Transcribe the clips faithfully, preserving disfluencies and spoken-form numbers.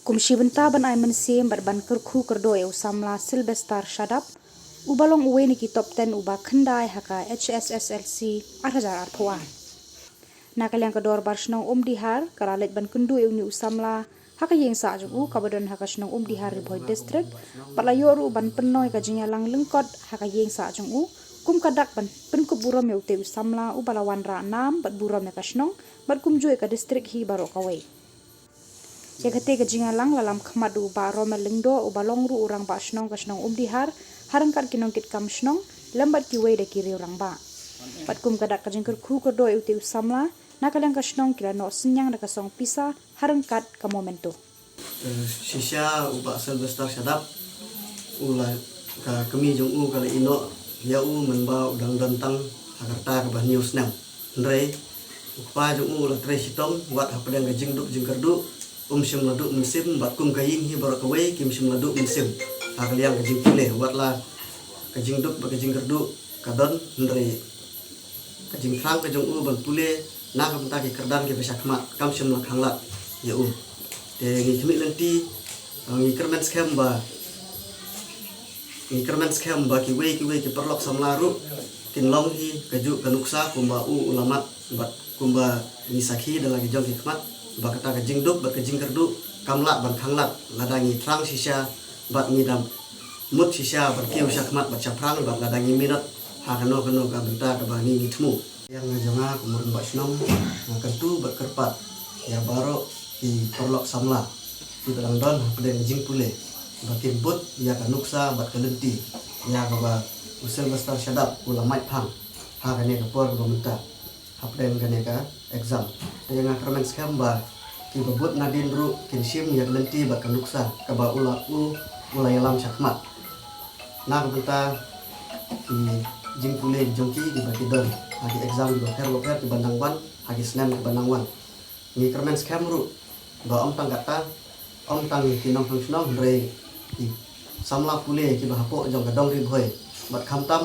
Kum shi bynta ban ai mynsiem bad ban kyrkhu kyrdoh ïa u samla Sylvester Shadap, uba long uwei na ki top ten uba khyndai ha ka H S S L C ar hajar arphew ar. Na ka liang ka dorbar shnong Umdihar ka la leit ban kynduh ïa une u samla ha ka ïing sah jong u kaba don ha ka shnong Umdihar, Ri Bhoi District, bad la ïoh ruh ban pynlong ïa ka jingïalang lyngkot ha ka ïing sah jong u, kum ka dak ban pynkup burom ïa utei u samla uba la wanrah nam bad burom ïa ka shnong bad kumjuh ïa ka district hi baroh kawei. Ïa katei ka jingïalang la lam khmat da u Bah Romel Lyngdoh uba long ruh u rangbah shnong ka shnong Umdihar, ha ryngkat ki nongkitkam shnong lem bad kiwei de ki riew rangbah. Bad kum ka dak ka jingkyrkhu kyrdoh ïa utei u samla, na ka liang ka shnong ki la noh synñiang da ka song pisa ha ryngkat ka memento. Eh, shisha u Bah Sylvester Shadap, u la, ka kmie jong u ka la ïehnoh ïa u mynba u dang don tang ha ka rta kaba hynñiew snem. Hynrei u kpa jong u u la trei shitom, wat hapdeng ka jingduk jingkyrduh um shym la duh mynsiem, bad kum ka ïing hi baroh kawei kim shym la duh mynsiem ha ka liang ka jingpule. Wat la ka jingduk bad ka jingkyrduh ka don, hynrei ka jingthrang ka jong u ban pule na ka bynta ki kyrdan kiba shakhmat kam shym la khanglad ïa u. Te ngi khmih lynti, ngi kyrmen skhem ba, ngi kyrmen skhem ba kiwei kiwei ki paralok samla ruh kin long hi kajuh ka nuksa kumba u u la mad, bad kumba ngi sakhi da la ki jong ki khmat ba kata ka jingduk bad ka jingkyrduh kam lah ban khanglad lada ngi thrang shisha bad ngi da mut shisha ban kiew shakhmat bad shaphrang bad lada ngi minot ha kano kano ka bynta kaba ngi ngi thmu. Ïa nga jong nga kum u rangbah shnong, nga kyntu bad kyrpad ïa baroh ki paralok samla kiba dang don hapdeng ka jingpule ba kin bud ïa ka nuksa bad ka lynti ïa kaba u Sylvester Shadap u la mait phang ha kane ka por kaba mynta hapdeng kane ka exam. Te nga kyrmen skhem ba kiba bud nadien ruh kin shim ïa ka lynti bad ka nuksa kaba u la, u, u la ïalam shakhmat. Na ka bynta ki jingpule ki jong ki kiba ki don ha ki exam kiba pher ba pher kiba nang wan ha ki snem kiba nang wan. Ngi kyrmen skhem ruh ba ym tang kata, ym tang ki nongshong shnong hynrei ki samla pule kiba hapoh jong ka dong Ri Bhoi bad khamtam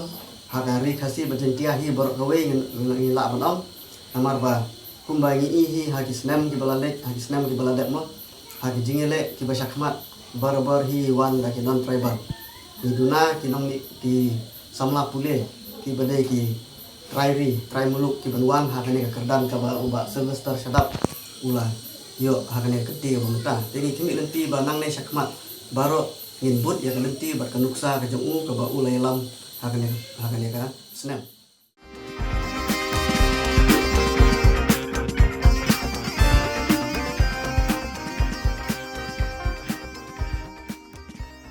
ha ka Ri Khasi bad Jaiñtia hi baroh kawei ngi, ngi lah ban ong. Namar ba kumba ngi i hi ha ki snem kiba la leit, ha ki snem kiba la dep mo, ha ki jingïaleh kiba shakhmat barabor hi wan da ki non tribal. Ngi duna ki nong, ki samla pule kiba dei ki trai ri trai muluk kiban wan ha kane ka kyrdan kaba u Bah Sylvester Shadap u la ïoh ha kane ka kynti kaba mynta. Te ngi khmih lynti ba nangne shakhmat baroh ngin bud ïa ka lynti bad ka nuksa ka jong u kaba u la ïalam ha kane, ha kane ka snem.